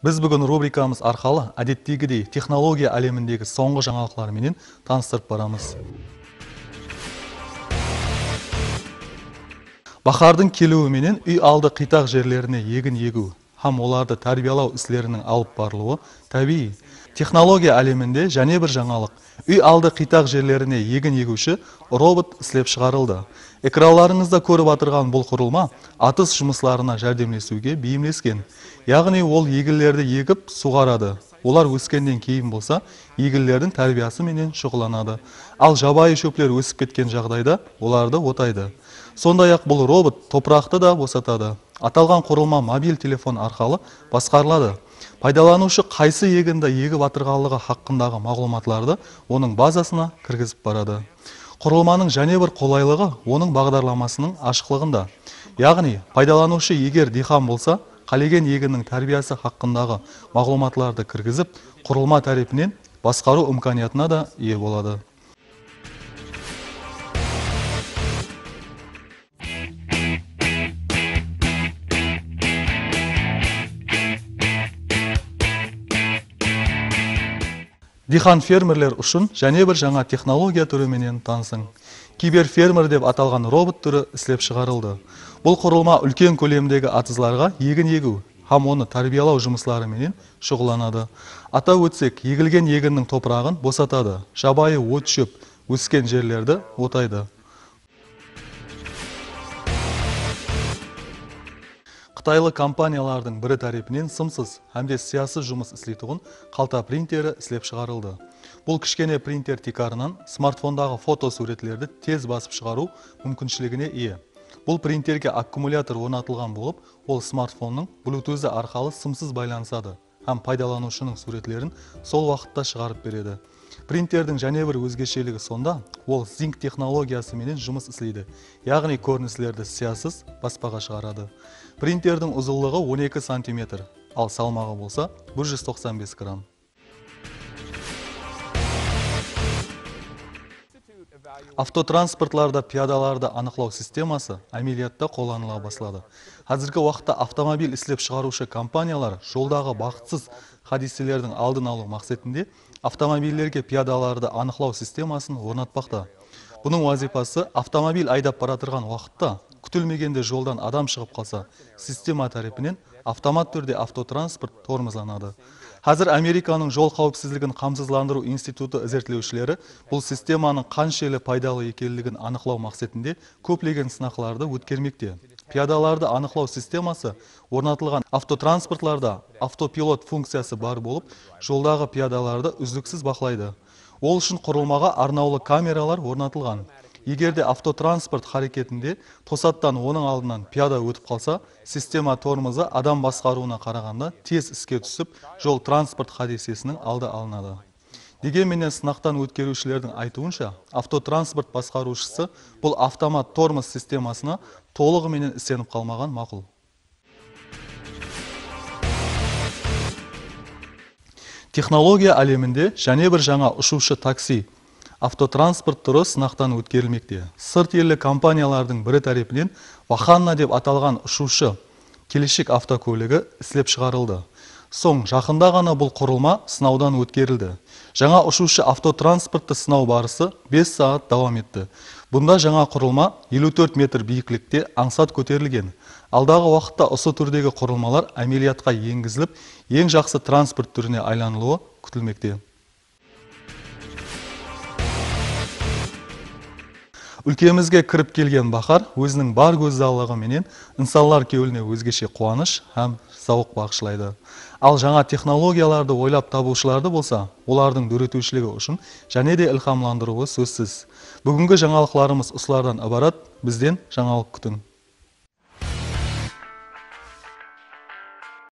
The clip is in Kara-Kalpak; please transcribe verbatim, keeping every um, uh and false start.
Biz búgin rubrikamız arqalı, ádettegidey, texnologiya álemindegi sońǵı jańalıqlar menen tanıstırıp baramız. Bahardıń keliwi menen úy aldı qıytaq jerlerine egin egiw hám olardı tárbiyalaw isleriniń alıp barılıwı tábiyiy. Texnologiya áleminde jáne bir jańalıq, úy aldı qıytaq jerlerine egin egiwshi robot islep shıǵarıldı. Ekranlarıńızda kórip atırǵan bul qurılma atız jumıslarına járdemlesiwge beyimlesken. Yaǵnıy ol eginlerdi egip, suwǵaradı. Olar óskennen keyin bolsa eginlerdiń tárbiyası menen shuǵıllanadı. Al jabayı shópler ósip ketken jaǵdayda olardı otaydı. Sonday-aq, bul robot topıraqtı da bosatadı. Atalǵan qurılma mobil telefon arqalı basqarıladı. Paydalanıwshı qaysı egindi egip atırǵanlıǵı haqqındaǵı maǵlıwmatlardı onıń bazasına kirgizip baradı. Qurılmanıń jáne bir qolaylıǵı onıń baǵdarlamasınıń ashıqlıǵında. Yaǵnıy, paydalanıwshı eger diyqan bolsa, qálegen eginniń tárbiyası haqqındaǵı maǵlıwmatlardı kirgizip, qurılma tárepinen basqarıw imkaniyatına da iye boladı. Diyqan fermerler ushın jáne bir jańa texnologiya túri menen tanısıń. Kiberfermer dep atalǵan robot túri islep shıǵarıldı. Bul qurılma úlken kólemdegi atızlarǵa egin egiw hám onı tárbiyalaw jumısları menen shuǵıllanadı. Atap ótsek, egilgen eginniń topıraǵın bosatadı, jabayı ot-shóp ósken jerlerdi otaydı. Qıtaylı kompaniyalardıń biri tárepinen sımsız hám de sıyasız jumıs isleytuǵın qalta printeri islep shıǵarıldı. Bul kishkene printer tiykarınan smartfondaǵı foto súwretlerdi tez basıp shıǵarıw múmkinshiligine iye. Bul printerge akkumulyator ornatılǵan bolıp, ol smartfonnıń Bluetooth-ı arqalı sımsız baylanısadı hám paydalanıwshınıń súwretlerin sol waqıtta shıǵarıp beredi. Printerdiń jáne bir ózgesheligi sonda, ol zink texnologiyası menen jumıs isleydi, yaǵnıy kórinislerdi sıyasız baspaǵa shıǵaradı. Printerdiń uzınlıǵı on eki santimetr, al salmaǵı bolsa bir júz toqsan bes gramm. Avtotransportlarda piyadalardı anıqlaw sisteması ámeliyatta qollanıla basladı. Házirgi waqıtta avtomobil islep shıǵarıwshı kompaniyalar joldaǵı baxıtsız hádiyselerdiń aldın alıw maqsetinde avtomobillerge piyadalardı anıqlaw sistemasın ornatpaqta. Bunıń wazıypası avtomobil aydap baratırǵan waqıtta kútilmegende joldan adam shıǵıp qalsa, sistema tárepinen avtomat túrde avtotransport tormozlanadı. Házir Amerikanıń Jol qáwipsizligin qamsızlandırıw institutı izertlewshileri bul sistemanıń qanshelli paydalı ekenligin anıqlaw maqsetinde kóplegen sınaqlardı ótkermekte. Piyadalardı anıqlaw sisteması ornatılǵan avtotransportlarda avtopilot funkciyası bar bolıp, joldaǵı piyadalardı úzliksiz baqlaydı. Ol ushın qurılmaǵa arnawlı kameralar ornatılǵan. Eger de avtotransport háreketinde tosattan onıń aldınan piyada ótip qalsa, sistema tormozı adam basqarıwına qaraǵanda tez iske túsip, jol-transport hádiysesiniń aldı alınadı. Degen menen, sınaqtan ótkeriwshilerdiń aytıwınsha, avtotransport basqarıwshısı bul avtomat tormoz sistemasına tolıǵı menen isenip qalmaǵan maqul. Texnologiya áleminde jáne bir jańa ushıwshı taksi avtotransport túri sınaqtan ótkerilmekte. Sırt elli kompaniyalardıń biri tárepinen Vahanna dep atalǵan ushıwshı keleshek avtokóligi islep shıǵarıldı. Soń, jaqında ǵana bul qurılma sınawdan ótkerildi. Jańa ushıwshı avtotransporttı sınaw barısı bes saat dawam etti. Bunda jańa qurılma eliw tórt metr biyiklikte ańsat kóterilgen. Aldaǵı waqıtta usı túrdegi qurılmalar ámeliyatqa engizilip, eń jaqsı transport túrine aylanılıwı kútilmekte. Úlkemizge kirip kelgen bahar óziniń bar gózzallıǵı menen insanlar kewline ózgeshe quwanısh hám zawıq baǵıshlaydı. Al jańa texnologiyalardı oylap tabıwshılardı bolsa, olardıń dóretiwshiligi ushın jáne de ilhamlandırıwı sózsiz. Búgingi jańalıqlarımız usılardan ibarat, bizden jańalıq kútiń.